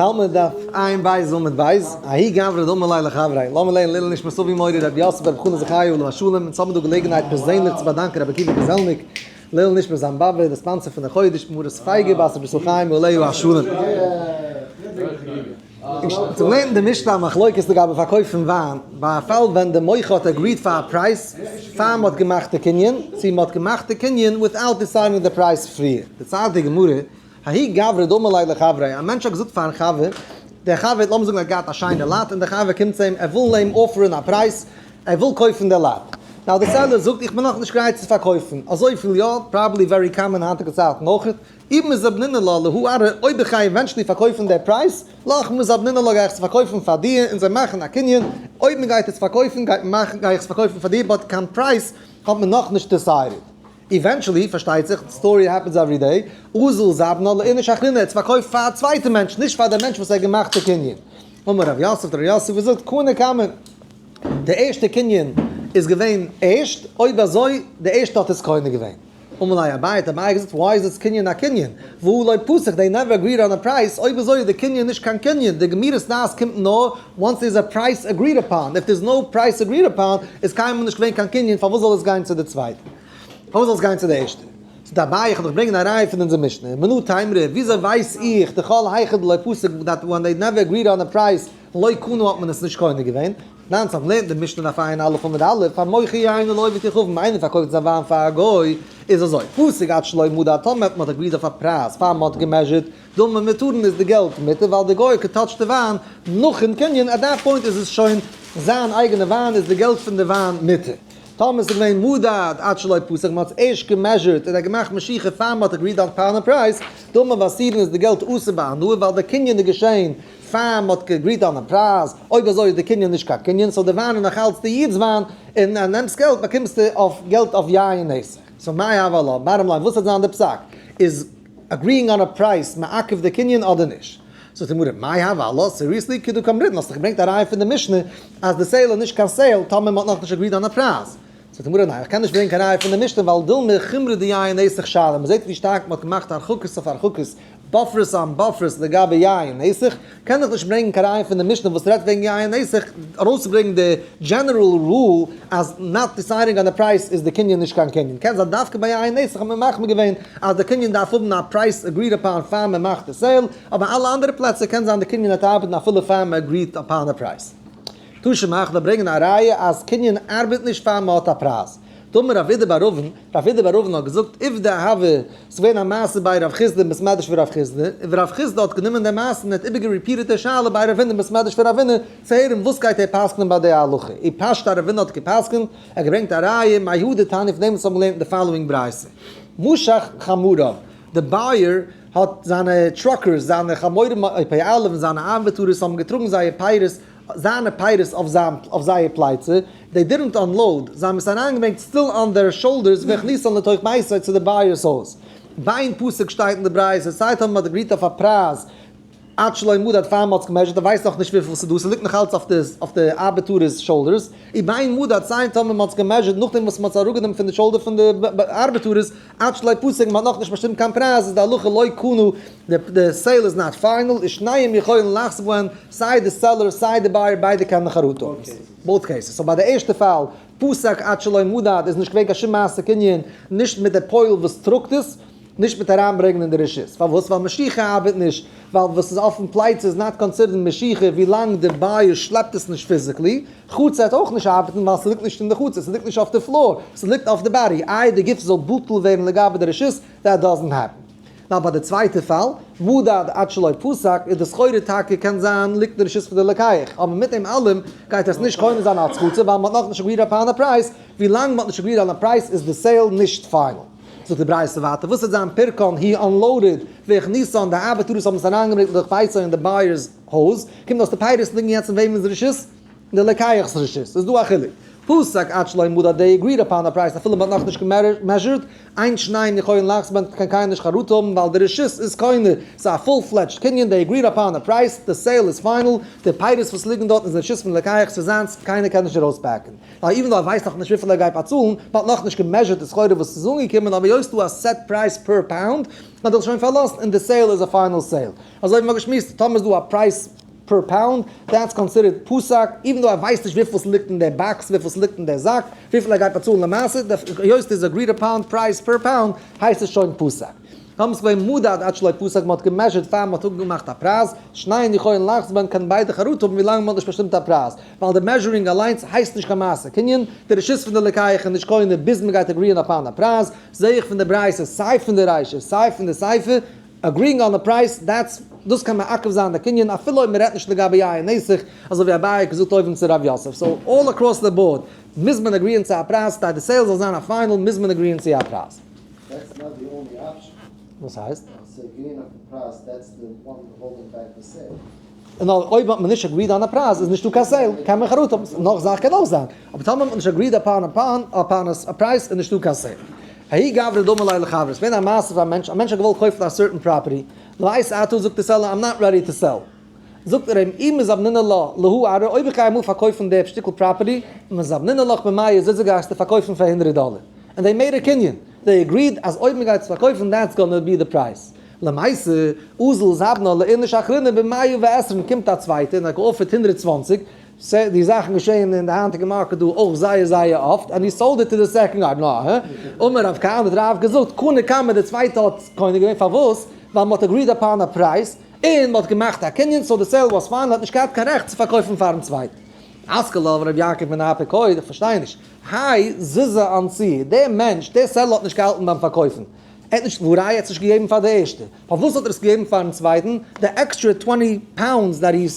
תלמוד דף עין בית עמוד בית, ההוא גברא דאמר ליה לחבריה, לאמיר לערנען לעילוי נשמת אבי מורי רבי יוסף ברב חנא זכי' עליו השלום, אונז האבן דא געלעגנהייט פערזענליך צו באדאנקען רבי עקיבא געזעלניק, לעילוי נשמת זיין באבע, די sponsor פון די חודש, מרת פייגא בת רבי ישראל חיים עליו השלום. צו לערנען די משנה א מחלוקת לגבי פארקויפן וויין, ביי א פאל ווען די מוכר האט agreed פאר א פרייז פאר מ'האט געמאכט די קנין, צו מ'האט געמאכט די קנין without deciding די פרייז פריער. דערציילט די גמרא, ההוא גברא דאמר ליה לחבריה, א מענטש האט געזאגט פארן חבר, דער חבר, לאמיר זאגן ער האט געהאט א שיינע lot, און דער חבר קומט צו אים, ער וויל אים offer ן א פרייז, ער וויל קויפן די lot. Now דער seller זאגט, איך בין נאכנישט גרייט צו פארקויפן, אזויפיל יא, probably very common היינטיגע צייטן אויך, אי מזבנינא לה להא ארעא, אויב איך גיי eventually פארקויפן דער פרייז, לך מזבנינא לה גיי איך עס פארקויפן פאר דיר, און זיי מאכן א קנין, אויב מען גייט עס פארקויפן גייט מען מאכן גיי איך עס פארקויפן פאר דיר, but קיין פרייז האט מען נאכנישט decided. Eventually, פארשטייט זיך, story happens every day, אזל זבנה לאיניש אחרינא, ער האט עס פארקויפט פאר א צווייטע מענטש, נישט פאר דער מענטש וואס ער האט געמאכט די קנין. אמר רב יוסף, האט רב יוסף געזאגט, קנה קמא, די ערשטע קנין איז געווען ערשט, אויב אזוי, די ערשטע האט עס קונה געווען. אמר ליה אביי, האט אביי געזאגט, why איז עס קנין א קנין? והא לא פתח, they never agreed on a price, אויב אזוי איז די קנין נישט קיין קנין, די גמירות דעת קומט נאר once there is a price agreed upon, if there is no price agreed upon איז קיינמאל נישט געווען קיין קנין, פארוואס זאל עס גיין צו די צווייטע? פארוואס זאל עס גיין צו די ערשטע? זאגט אביי, איך וועל דיך ברענגען א ראיה פון אונזער משנה, מנא תימרא, וויאזוי ווייס איך דכל היכא דלא פסק that when they never agreed on a price לא קנו האט מען עס נישט קונה געווען, ניין סא לערנט די משנה דף ע"א עמוד א', המוכר יינו לעובד כוכבים, איינער פארקויפט זיין וויין פאר א גוי, איז אזוי, פסק עד שלא מדד טאמער האט מען agreed אויף א פרייז פאר מען האט גע measure ט, דמי מותרין איז די געלט מותר ווייל די גוי האט גע touch ט די וויין נאכן קנין, at that point איז עס שוין זיין אייגענע וויין איז די געלט פון די וויין מותר. טאמער איז געווען מדד עד שלא פסק מען האט עס ערשט גע measure ט און ער האט געמאכט משיכה פאר מען האט agreed אויף א פרייז, דמי אסורין איז די געלט אסור בהנאה ווייל די קנין איז געשען פאר מען האט גע agreed אן א פרייז, אויב אזוי איז די קנין נישט קיין קנין, so די וויין איז נאך אלץ די איד'ס וויין, און אז נעמסט געלט באקומסטו אויף געלט אויף יין נסך. So מאי הוה עלה, bottom line וואס וועט זיין די פסק? איז agreeing on a price מעכב די קנין אדער נישט? זאגט די גמרא, מאי הוה עלה, seriously? כדקאמרינן, האסט דאך געברענגט א ראיה פון די משנה אז די sale איז נישט קיין sale טאמער מען האט נאכנישט agreed on א פרייז. זאגט די גמרא, ניין איך קען נישט ברענגען קיין ראיה פון די משנה ווייל דילמא חומרא דיין נסך שאלה, מען זעט ווי שטארק מען האט געמאכט הרחקות אויף הרחקות, buffers on buffers לגבי יין נסך, קען איך נישט ברענגען קיין ראיה פון די משנה וואס רעדט וועגן יין נסך ארויסצוברענגען די general rule אז not deciding on די פרייז איז די קנין נישט קיין קנין. קען זיין דווקא ביי יין נסך האט מען מחמיר געווען אז די קנין דארף האבן א פרייז agreed upon פאר מען מאכט די sale, אבער אלע אנדערע פלעצער קען זיין די קנין וועט ארבעטן אפילו פאר מען agreed upon די פרייז. תא שמע, כ'וועל ברענגען א ראיה אז קנין ארבעט נישט פאר מען האט א פרייז. דאמר רב אידי בר אבין, רב אידי בר אבין האט געזאגט, עובדא הוה, ס'איז געווען א מעשה ביי רב חסדא אין בית מדרש פון רב חסדא, און רב חסדא האט גענומען די מעשה און האט איבערגע repeat ט די שאלה ביי רב הונא אין בית מדרש פון רב הונא, צו הערן וואס גייט ער פסק'נען ביי די הלכה. ופשטה רב הונא האט געפסק'נט, ער האט געברענגט א ראיה, מהא דתניא פון דעם וואס האבן געלערנט אין די following ברייתא. משך חמריו, די buyer האט זיינע truckers, זיינע חמורים פועלים און זיינע ארבעטארערס האבן געטראגן זייער פירות, זיינע פירות אויף זיין אויף זייער פלייצע, they didn't unload, זיי האבן עס אריינגעברענגט still on their shoulders והכניסן לתוך ביתו צו די buyer's הויז. בין פסק שטייט אין די ברייתא, סיי טאמער מ'האט agreed אויף א פרייז עד שלא מדד פאר מ'האט עס גע measure ט, ער ווייסט נאך נישט וויפיל ס'איז דא, ס'ליגט נאך אלץ אויף די אויף די ארבעטארערס shoulders, ובין מדד סיי טאמער מ'האט עס גע measure ט נאכדעם וואס מ'האט עס אראפגענומען פון די shoulder פון די ארבעטארערס, עד שלא פסק מ'האט נאכנישט באשטימט קיין פרייז איז די הלכה לא קנו, די sale איז not final, ושניהם יכולין לחזור בהן, סיי די seller סיי די buyer ביידע קענען חרטה האבן. Both cases. So ביי די ערשטע פאל, פסק עד שלא מדד איז נישט געווען קיין שום מעשה קנין, נישט מיט די פועל וואס טראגט עס, נישט מיט אריינברענגען אין די רשות. פארוואס? ווייל משיכה ארבעט נישט, ווייל וואס איז אויפן פלייצע איז not considered משיכה ווילאנג די buyer שלעפט עס נישט physically. חצר וועט אויך נישט ארבעטן ווייל ס'ליגט נישט אין די חצר, ס'ליגט נישט אויף די floor, ס'ליגט אויף די body, איי די גוף זאל בטל ווערן לגבי די רשות, that doesn't happen. נאר ביי די צווייטע פאל, מדד עד שלא פסק, איז די סחורה טאקע קען זיין ליגט אין רשות פון די לוקח, אבער מיט דעם אלעם גייט עס נישט קונה זיין אלץ חצר ווייל מ'האט נאכנישט agreed upon א פרייז, ווילאנג מ'האט נישט agreed on א פרייז איז די sale נישט final. זאגט די ברייתא ווייטער, וואס וועט זיין פירקן he unloaded והכניסן, די ארבעטארערס האבן עס אריינגעברענגט לתוך ביתו אין די buyer's הויז, קומט אויס די פירות ליגן יעצט אין וועמענס רשות? אין די לוקח'ס רשות, איז דא א חילוק. פסק עד שלא מדד they agreed upon a price אפילו מ'האט נאכנישט גע measured, אין שניהם יכולין לחזור בהן קען קיינער נישט חרטה האבן ווייל די רשות איז קונה, ס'איז א full fledged קנין they agreed upon a price, די sale איז final, די פירות וואס ליגן דארטן איז רשות פון לוקח, ס'איז זיינס, קיינער קען נישט ארויספעקן. ווייל even though ער ווייסט נאכנישט וויפיל ער גייט באצאלן, מ'האט נאכנישט גע measured די סחורה וואס איז אנגעקומען, אבער היות ס'דא א set price per pound, האט ער זיך שוין פארלאזט און די sale איז א final sale. אזוי ווי מ'האט געשמועסט, טאמער איז דא א price per pound, that's considered פסק, even though ער ווייסט נישט וויפיל ס'ליגט אין די box, וויפיל ס'ליגט אין די זאק, וויפיל ער גייט באצאלן למעשה, היות ס'איז agreed upon price per pound, הייסט עס שוין פסק. טאמער ס'איז געווען מדד עד שלא פסק, מ'האט גע measured פאר מ'האט אפגעמאכט א פרייז, שניהם יכולין לחזור בהן קענען ביידע חרטה האבן ווילאנג מ'האט נישט באשטימט א פרייז, ווייל די measuring אליינס הייסט נישט קיין מעשה קנין, די רשות פון די לוקח איז נישט קונה ביז מ'גייט agree ען upon א פרייז, זעה איך פון די ברייתא סיי פון די רישא סיי פון די סיפא, agreeing on די price, that's, דאס קען מעכב זיין די קנין אפילו אויב מ'רעדט נישט לגבי יין נסך, אזוי ווי אביי האט געזאגט אויבן צו רב יוסף, so all across the board מוז מען agree ען צו א פרייז, כדי די sale זאל זיין א final מוז מען agree ען צו א פרייז. That's not the only option. וואס הייסט? צו agree ען אויפן פרייז, that's the one holding back the sale. נאר אויב האט מען נישט agreed on א פרייז איז נישטא קיין sale, קען מען חרטה האבן, נאך זאך קען אויך זיין, אבער טאמער האט מען נישט agreed upon upon א פרייז איז נישטא קיין sale. ההוא גברא דאמר ליה לחבריה, ס'געווען א מעשה פאר א מענטש, א מענטש האט געוואלט קויפן א certain property, לעת עתה זאגט די seller I'm not ready to sell, זאגט ער אים אי מזבנינא לה להא ארעא, אויב איך גיי אמאל פארקויפן די שטיקל property, מזבנינא לך במאה זוזי גייסטו פארקויפן פאר הונדרעט דאלער, and they made a קנין, they agreed אז אויב מ'גייט עס פארקויפן that's gonna be the price. למעשה, אזל זבנה לאיניש אחרינא במאה ועשרין קומט א צווייטער און האט גע offer ט 120, סע די זאכן געשעהן אין די היינטיגע market דא אויך זייער זייער אפט, and he sold it to the second guy, נא הא? אמר רב כהנא האט רב געזאגט, קנה קמיה די צווייטע האט קונה געווען, פארוואס? ווייל מ'האט agreed upon א price, און מ'האט געמאכט א קנין, so די sale was final, האט נישט געהאט קיין רעכט צו פארקויפן פארן צווייטן. מתקיף לה רבי יעקב מנהר פקוד, איך פארשטיי נישט, האי זוזא אנסיה, דער מענטש, דער seller האט נישט געהאלטן ביים פארקויפן, ער האט נישט, והא ראיה ער האט עס נישט געגעבן פאר די ערשטע, פארוואס האט ער עס געגעבן פארן צווייטן? די extra twenty pounds that he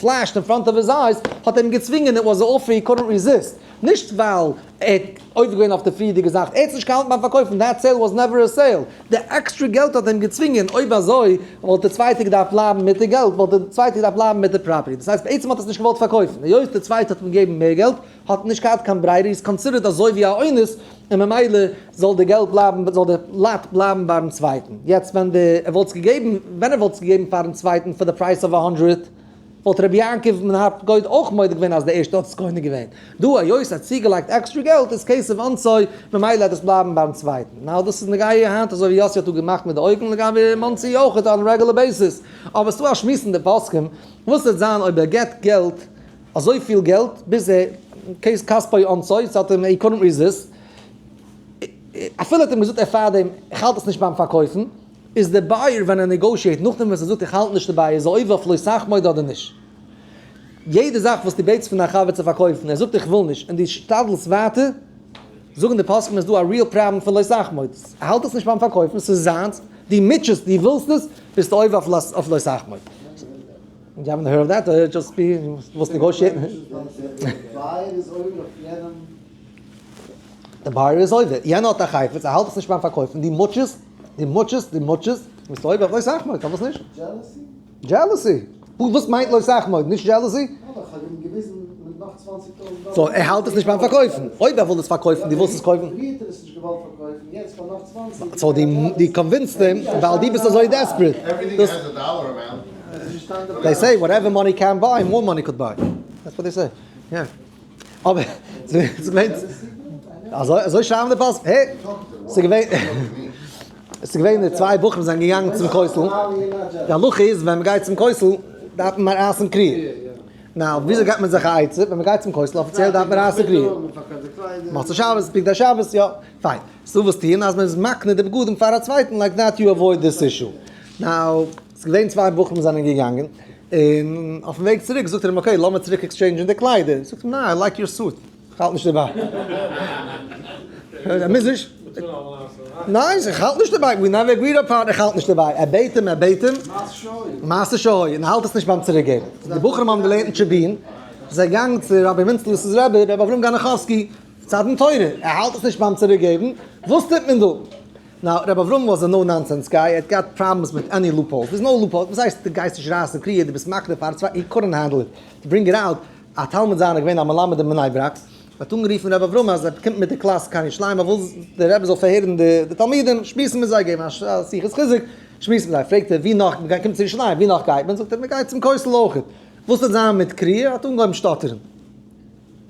flashed in front of his eyes האט אים געצווינגען, it was a offer he couldn't resist, נישט ווייל ער האט עובר געווען אויף די פריערדיגע זאך, ער האט עס נישט געהאלטן ביים פארקויפן, that sale was never a sale, די עקסטרע געלט האט אים געצווינגען, אויב אזוי וואלט די צווייטע געדארפט בלייבן מיט די געלט, וואלט די צווייטע געדארפט בלייבן מיט די property, דאס הייסט בעצם האט ער עס נישט געוואלט פארקויפן, היות די צווייטע האט אים געגעבן מער געלט, האט נישט געהאט קיין ברירה, איז considered אזוי ווי א אונס, און ממילא זאל די געלט בלייבן, זאל די lot בלייבן ביים צווייטן. יעצט ווען די, ער וואלט עס געגעבן, ווען ער וואלט עס געגעבן פארן צווייטן for the price of a hundred, וואלט רבי יעקב מן הפקוד אויך מודה געווען אז די ערשטע האט עס קונה געווען. דא היות ער האט צוגעלייגט עקסטרע געלט איז כסף אונסו, ממילא וועט עס בלייבן ביים צווייטן. Now דאס איז נוגע היינט אזוי ווי יאסי האט דא געמאכט מיט די אויגן לגבי מאנסי אויך on regular basis. אבער ס'דא א שמועס אין די פוסקים, וואס וועט זיין אויב ער געבט געלט אזויפיל געלט ביז ער case כספו אונסו, ס'האט אים he couldn't resist, אפילו האט אים געזאגט ער פאר דעם איך האלט עס נישט ביים פארקויפן, איז דער buyer ווען ער negotiate נאכדעם וואס ער זאגט איך האלט נישט דערביי איז ער עובר אויף לא תחמוד אדער נישט? יעדע זאך וואס דו בעטסט פון דיין חבר צו פארקויפן ער זאגט איך וויל נישט און דו שתדלסט ווייטער, זאגן די פוסקים איז דא א real problem פון לא תחמוד, ער האלט עס נישט ביים פארקויפן ס'איז זיינס, דו מוטשעסט דו ווילסט עס, ביסטו עובר אויף לא תחמוד. You haven't heard of that? Just be, וואס negotiate ן? די buyer איז עובר, יענער האט א חפץ, ער האלט עס נישט ביים פארקויפן, דו מוטשעסט, דו מוטשעסט, דו מוטשעסט, ביסט עובר אויף לא תחמוד, פארוואס נישט? Jealousy? Jealousy? וואס מיינט לא תחמוד? נישט jealousy? So ער האלט עס נישט ביים פארקויפן, אויב ער וויל עס פארקויפן, דו ווילסט עס קויפן. So דו convince סט אים ווייל דו ביסט אזוי desperate. They say whatever money can buy, more money could buy. That's what they say. Yeah. אבער ס'געווען אזוי אזוי שרייבן די פוסקים. העי, ס'געווען ס'געווען די צוויי בחורים זענען געגאנגען צום כותל. די הלכה איז ווען מ'גייט צום כותל דארף מען רייסן קריעה. Now, וויאזוי געבט מען זיך א עצה? ווען מ'גייט צום כותל אפיציעל דארף מען רייסן קריעה. מוצאי שבת, בגדי שבת, יא. פיין. ס'דא וואס טוען אז מ'איז מקנה די בגדים פאר א צווייטן, like that you avoid this issue. Now, ס'איז געווען צוויי בחורים זענען געגאנגען, און אויפן וועג צוריק זאגט ער אים okay לאמיר צוריק exchange ן די קליידער, זאגט אים ניין I like your suit, איך האלט נישט דערביי. ער מוז נישט. ניין איך האלט נישט דערביי, we never agreed upon, איך האלט נישט דערביי, ער בעט אים ער בעט אים, מעשה שהיה, און ער האלט עס נישט ביים צוריק געבן. די בחורים האבן געלערנט אין טשעבין, זיי געגאנגען צו רבי מינצלער'ס רבי, רבי אברהם גאניכאווסקי, צו דין תורה, ער האלט עס נישט ביים צוריק געבן, וואס טוט מען דא? Now, רבי אברהם was a no nonsense guy, ער האט געהאט problems מיט any loopholes, there's no loophole, וואס הייסט דו גייסט נישט רייסן קריעה, דו ביסט מקנה פאר צוויי, he couldn't handle it, to bring it out, א תלמיד זיינער געווען א מלמד אין בני ברק, האט אנגערופן רבי אברהם אז ער קומט מיט די קלאס קיין ירושלים ער וויל דער רבי זאל פארהערן די תלמידים, שמועסן מיט זיי, געבן א שיחת חיזוק, שמועסן מיט זיי, פרעגט ער ווי נאך, מען קומט צו ירושלים, ווי נאך גייט מען? זאגט ער מען גייט צום כותל אויכעט, וואס וועט זיין מיט קריעה? האט אנגעהויבן שטאטערן.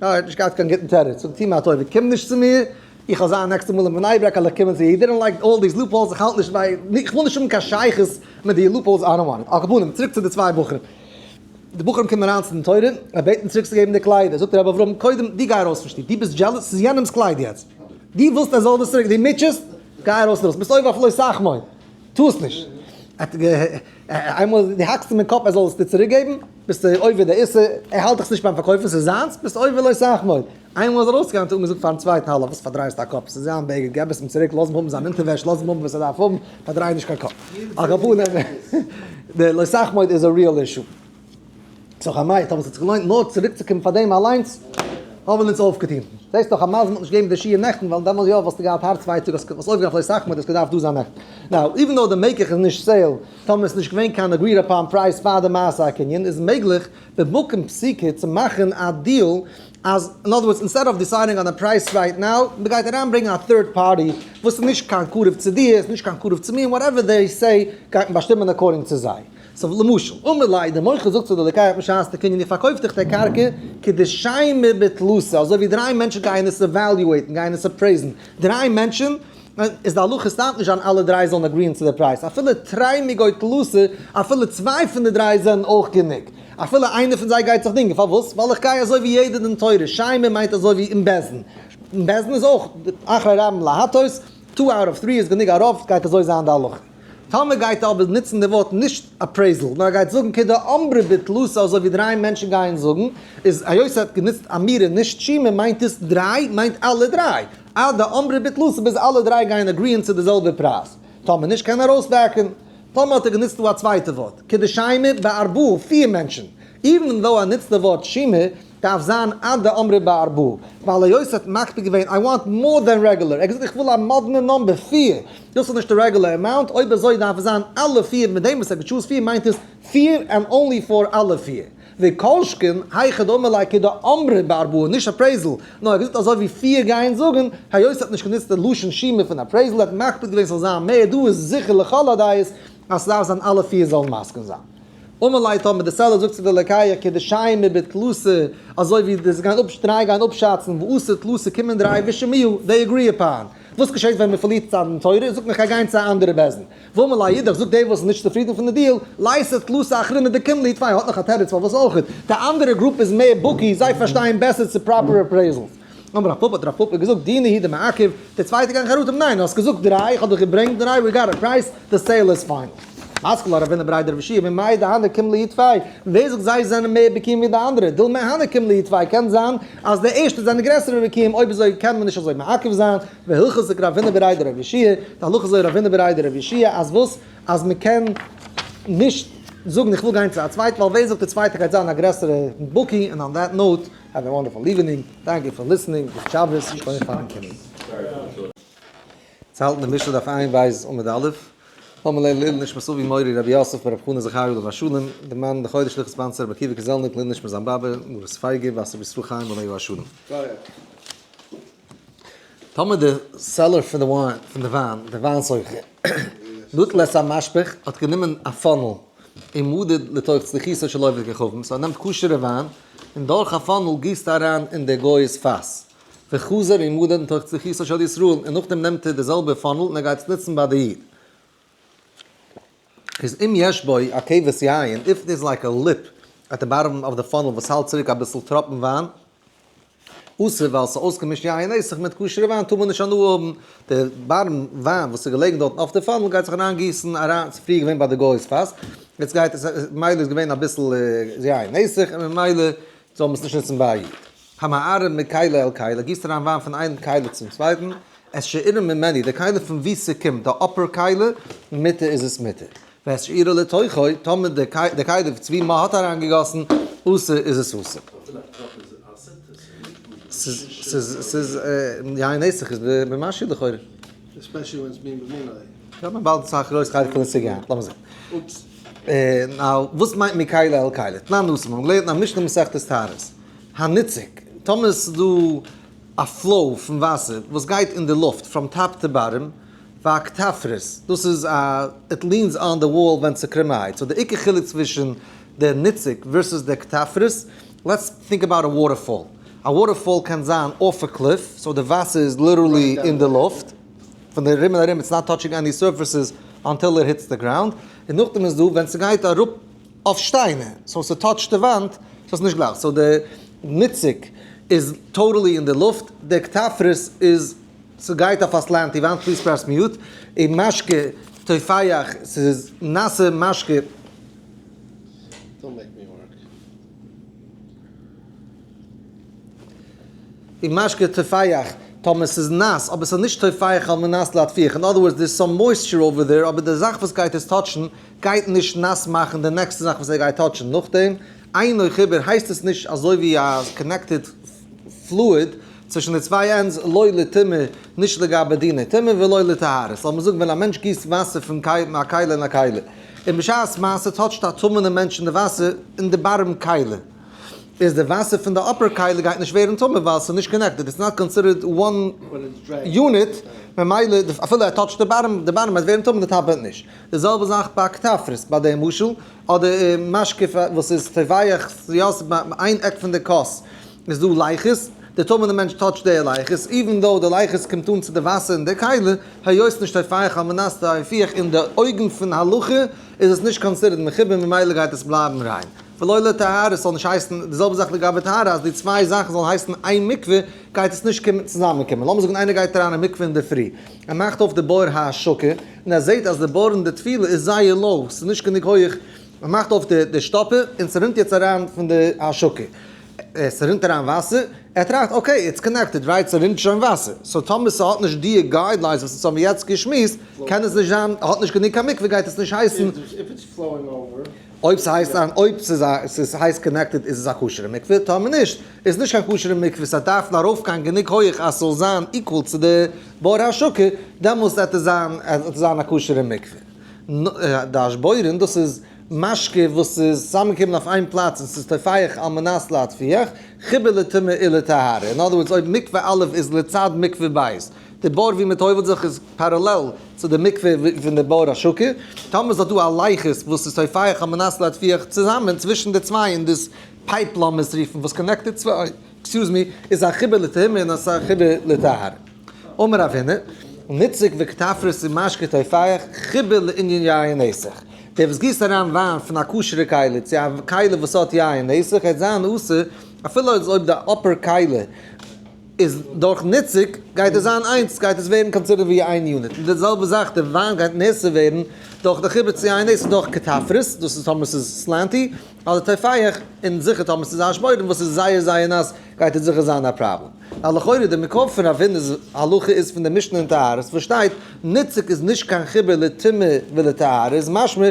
יא, ער האט נישט געהאט קיין גוטן תירוץ, זאגט טו מיר א טובה, קום נישט צו מיר, איך וועל זיין נעקסטע מאל אין בני ברק, וועל איך קומען צו דיר, he didn't like all these loopholes, איך האלט נישט ביי, איך וויל נישט האבן קיין שייכות מיט די loopholes, I don't want it. על כל פנים, צוריק צו די צוויי בחורים. די בחורים קומען אריין צו דין תורה, זיי בעטן צוריק צו געבן די קליידער, זאגט רבי אברהם, קודם דו גיי ארויס פון שטוב, דו ביסט jealous, ס'איז יענעמ'ס קלייד יעצט, דו ווילסט ער זאל דאס צוריק, דו מוטשעסט, גיי ארויס ארויס, ביסט עובר אויף לא תחמוד, טו עס נישט. איינמאל דו האקסט אים אין קאפ ער זאל עס דיר צוריק געבן, ביסטו עובר די איסור, ער האלט דיך נישט ביים פארקויפן, ס'איז זיינס, ביסט עובר לא תחמוד. איינמאל איז ער ארויסגעגאנגען האט ער אנגעזאגט פארן צווייטן האלא וואס פארדרייסטו א קאפ, ס'איז זיין בגד, געב עס אים צוריק, לאז אים האבן זיין אונטערוועש, לאז אים האבן וואס ער דארף האבן, פארדריי נישט קיין קאפ. על כל פנים, די לא תחמוד איז א real issue. סאו כ'מיין, טאמער ס'האט זיך געלוינט נאר צוריקצוקומען פאר דעם אליינס, האבן אונז אויפגעטון. זעסט דאך א מזל מ'האט נישט געגעבן די שיעור נעכטן, ווייל דעמאלס יא וואלסטו געהאט הארץ ווייטאג, האסט אויפגעהאט לא תחמוד, האסט געדארפט דא זיין נעכטן. Now, even though די מקח איז נישט sale, טאמער איז נישט געווען קיין agreed upon price פאר די מעשה הקנין, איז מעגליך במקום פסיקה צו מאכן א deal אז, in other words, instead of deciding on a price right now, מ'גייט אריינברענגען א third party וואס איז נישט קיין קרוב צו דיר, איז נישט קיין קרוב צו מיר, whatever they say גייט מען באשטימען according צו זיי. So למשל, אמר ליה, דער מוכר זאגט צו די לוקח בשעת די קנין, איך פארקויף דיך די קרקע כדשיימי בתלתא, אזוי ווי דריי מענטשן גייען עס evaluate ן, גייען עס appraise ן, דריי מענטשן, איז די הלכה סתם נישט אז אלע דריי זאלן agree ען צו די פרייז, אפילו תרי מיגו תלתא, אפילו צוויי פון די דריי זענען אויך גענוג, אפילו איינער פון זיי גייט זיך דינגען, פארוואס? ווייל איך גיי אזוי ווי יעדער דין תורה, שיימי מיינט אזוי ווי אין בית דין, אין בית דין איז אויך אחרי רבים להטות, two out of three איז גענוג א רוב, גייט אזוי זיין די הלכה. טאמער גייט ער אבער נוצן די ווארט נישט appraisal, נאר ער גייט זאגן כדאמרי בתלתא אזוי ווי דריי מענטשן גייען זאגן, איז היות ער האט גענוצט אמירה נישט שימא מיינט עס דריי מיינט אלע דריי, עד דאמרי בתלתא ביז אלע דריי גייען agree ען צו די זעלבע פרייז. טאמער נישט קען ער ארויס back ן. טאמער האט ער גענוצט דא א צווייטע ווארט, כדשיימי בארבעה, פיר מענטשן. Even though ער נוצט די ווארט שימא, דארף זיין עד דאמרי בארבעה, ווייל היות ער האט מקפיד געווען I want more than regular, ער האט געזאגט איך וויל א מאדנע number פיר, דאס איז נישט די regular amount, אויב אזוי דארף עס זיין אלע פיר, מיט דעם וואס ער האט גע choose ט פיר מיינט עס פיר and only פאר אלע פיר. וכל שכן, היכא דאמר ליה כדאמרי בארבעה, נישט appraisal, נאר ער האט געזאגט אזוי ווי פיר גייען זאגן, היות ער האט נישט גענוצט די לשון שימא פון appraisal, ער האט מקפיד געווען ס'זאל זיין מער, דא איז זיכער לכל הדעות אז ס'דארף זיין אלע פיר זאלן מסכים זיין. אמר ליה טאמער די seller זאגט צו די לוקח כדשיימי בתלתא, אזוי ווי די גייען דריי גייען אפשאצן ואתו תלתא קומען דריי ושמיעו, they agree upon. וואס געשעט ווען מען פארלירט צד דין תורה? זאגט מען כ'גיי גיין צו א אנדערע בית דין. ואמר ליה אידך זאגט דער וואס איז נישט צופרידן פון די deal, ליתו תלתא אחריני דקים ליה טפי האט נאך א תירוץ פארוואס אויכעט, די אנדערע group איז מער בקי, זיי פארשטייען בעסער צו proper appraisals. אמר רב פפא האט רב פפא געזאגט דינא הוא דמעכב, די צווייטע גייען חרטה האבן, ניין האסט געזאגט דריי, איך האב דיך געברענגט דריי, we got a price, the sale is final. מתקיף לה רבינא בריה דרב יהושע ממאי דהני קים להו טפי, ווער זאגט זיי זענען מער בקיאים ווי די אנדערע, דילמא הני קים להו טפי, קען זיין אז די ערשטע זענען גרעסערע בקיאים, אויב אזוי קען מען נישט אזוי מעכב זיין, והלכתא כרבינא בריה דרב יהושע, די הלכה איז אזוי רבינא בריה דרב יהושע אז וואס? אז מען קען נישט זאגן איך וויל גיין צו א צווייטן ווייל ווער זאגט די צווייטע גייט זיין א גרעסערע בקי, און on that note, have a wonderful evening, thank you for listening, גוט שבת, שכוח פארן קומען. צו האלטן די משנה דף עין בית עמוד א', לאמיר לערנען לעילוי נשמת אבי מורי רבי יוסף ברב חנא זכריה עליו השלום, די מאן די חודש לכ' sponsor רבי עקיבא קעזעלניק לעילוי נשמת זיין באבע מרת פייגא בת רבי ישראל חיים עליו השלום. טאמער די seller פון די וויין, פון די וויין, די וויין סוחר, נטל את המשפך, האט גענומען א funnel, ומדד לתוך צלוחיתו של עובד כוכבים, so ער נעמט כשר'ע וויין, און דורך א funnel גיסט ער אריין אין די גוי'ס פאס. וחזר ומדד לתוך צלוחיתו של ישראל, און נאכדעם נעמט ער די זעלבע funnel און ער גייט עס נוצן ביי די איד. איז אם יש בו עקבת יין, if there's like a lip at the bottom of the funnel וואס האלט צוריק אביסל טראפן וויין, אסור ווייל ס'איז אויסגעמישט יין נסך מיט כשר'ע וויין טאר מען נישט הנאה האבן, די bottom וויין וואס איז געלעגן דארטן אויף די funnel גייט זיך אריינגיסן אריין, ס'איז פריער געווען ביי די גוי'ס פאס, יעצט גייט עס, ממילא איז געווען אביסל יין נסך און ממילא זאל מען עס נישט נוצן ביי א איד. המערב מכלי אל כלי, גיסט אריין וויין פון איין כלי צום צווייטן, את שעירן ממנו, די כלי פון וואו ס'קומט, די upper כלי, מותר איז עס מותר. ואת שעירה לתוכו, טאמער די כלי צו וואו מ'האט אריינגעגאסן, אסור איז עס אסור. ס'איז יין נסך איז במשהו לכאורה. Especially when it's מין במינו. יא, מען באלד סאך גרויס חלק פון די סוגיא היינט, לאמיר זען. Oops. Now, וואס מיינט מכלי אל כלי? תנן התם, מיר האבן געלערנט אין א משנה מסכת טהרות. הניצק, טאמער ס'איז דא א flow פון וואסער וואס גייט אין די לופט from top to bottom, והקטפרס, דאס איז א, it leans on the wall ווען ס'קרומערהייט, so די עיקר חילוק צווישן די ניצוק versus די קטפרס, let's think about a waterfall, א waterfall קען זיין off a cliff, so די וואסער איז literally אין די לופט, פון די ארום און ארום, it's not touching any surfaces until it hits the ground, און נאכדעם איז דא ווען ס'גייט אראפ אויף שטיינער, so ס' touch ט די וואנט, so ס'איז נישט גלייך, so די ניצוק איז totally אין די לופט, די קטפרס איז ס'גייט אויף א slanty וואנט, please press mute, און משקה טופח, ס'איז נאסע משקה. Don't make me work. און משקה טופח, טאמער ס'איז נאס, אבער ס'איז נישט טופח על מנת להטפיח, in other words there's some moisture over there, אבער די זאך וואס גייט עס touch ן, גייט נישט נאס מאכן די נעקסטע זאך וואס ער גייט touch ן נאכדעם, אינו חיבור הייסט עס נישט אזוי ווי א connected fluid צווישן די צוויי ends, לא לטומאה, נישט לגבי דיני טומאה ולא לטהרה. לאמיר זאגן ווען א מענטש גיסט וואסער פון א כלי אין א כלי, און בשעת מעשה touch ט א טמא'נע מענטש אין די וואסער אין די bottom כלי, איז די וואסער פון די upper כלי גייט נישט ווערן טמא ווייל ס'איז נישט connected, it's not considered one unit, ממילא אפילו ער touch ט די bottom, די bottom וועט ווערן טמא די top וועט נישט. די זעלבע זאך ביי קטפרס, ביי די משל, אדער משקה וואס איז טובח, יא ס'איז ביי איין עק פון די כוס איז דא לחות, די טמא'נע מענטש touch ט די לחות, even though די לחות קומט אן צו די וואסער אין די כלי, היות נישט טופח על מנת להפיח אין די אויגן פון הלכה איז עס נישט considered מחובר ממילא גייט עס בלייבן ריין. ולא לטהרה, עס זאל נישט הייסן, די זעלבע זאך לגבי טהרה, אז די צוויי זאכן זאלן הייסן איין מקווה, גייט עס נישט קומען צוזאמען קומען. לאמיר זאגן איינער גייט אריין אין מקווה אינדערפרי, ער מאכט אויף די בור ההשקה, און ער זעט אז די בור אין די טבילה איז זייער low, ס'איז נישט גענוג הויך, ער מאכט אויף די שטאפער און ס'רינט יעצט אריין פון די השקה, ס'רינט אריין וואסער, ער טראכט okay it's connected right ס'רינט שוין וואסער, so טאמער ס'האט נישט די guidelines וואס אונז האבן יעצט געשמועסט, קען עס נישט זיין, האט נישט גענוג קיין מקווה גייט עס נישט הייסן. אויב ס'הייסט אן אויב ס'איז א ס'איז הייסט connected איז עס א כשר'ע מקווה, טאמער נישט איז נישט קיין כשר'ע מקווה, ס'דארף ארויפגיין גענוג הויעך אז ס'זאל זיין equal צו די בור השקה, דעמאלס וועט עס זיין וועט עס זיין א כשר'ע מקווה. די אשבורין דאס איז משקה וואס איז צוזאמגעקומען אויף איין פלאץ און ס'איז טופח על מנת להטפיח, חיבור לטומאה ולטהרה, in other words אויב מקווה א' איז לצד מקווה ב', די בור ווי מען טובל'ט זיך איז parallel צו די מקווה פון די בור השקה, טאמער איז דארט דא א לחות וואס איז טופח על מנת להטפיח צוזאמען צווישן די צוויי און דאס pipe לאמיר עס רופן וואס connect די צוויי, excuse me, איז א חיבור לטומאה און עס איז א חיבור לטהרה. אמר רב הונא, ניצוק וקטפרס ומשקה טופח חיבור לענין יין נסך. דער וואס גיסט אריין וויין פון א כשר'ע כלי צו א כלי וואס האט יין נסך וועט זיין אסור אפילו אויב די upper כלי איז דורך ניצוק גייט עס זיין איינס, גייט עס ווערן considered ווי איין unit, און די זעלבע זאך די וויין גייט נאסר ווערן דורך די חיבור צו איין נאסר דורך קטפרס, דאס איז טאמער ס'איז slanty, אדער טופח, און זיכער טאמער ס'איז אשבורין וואס איז זייער זייער נאס גייט עס זיכער זיין א פראבלעם. ווייל לכאורה די מקור פון רב הונא'ס הלכה איז פון די משנה אין טהרות וואס שטייט ניצוק איז נישט קיין חיבור לטומאה ולטהרה איז משמע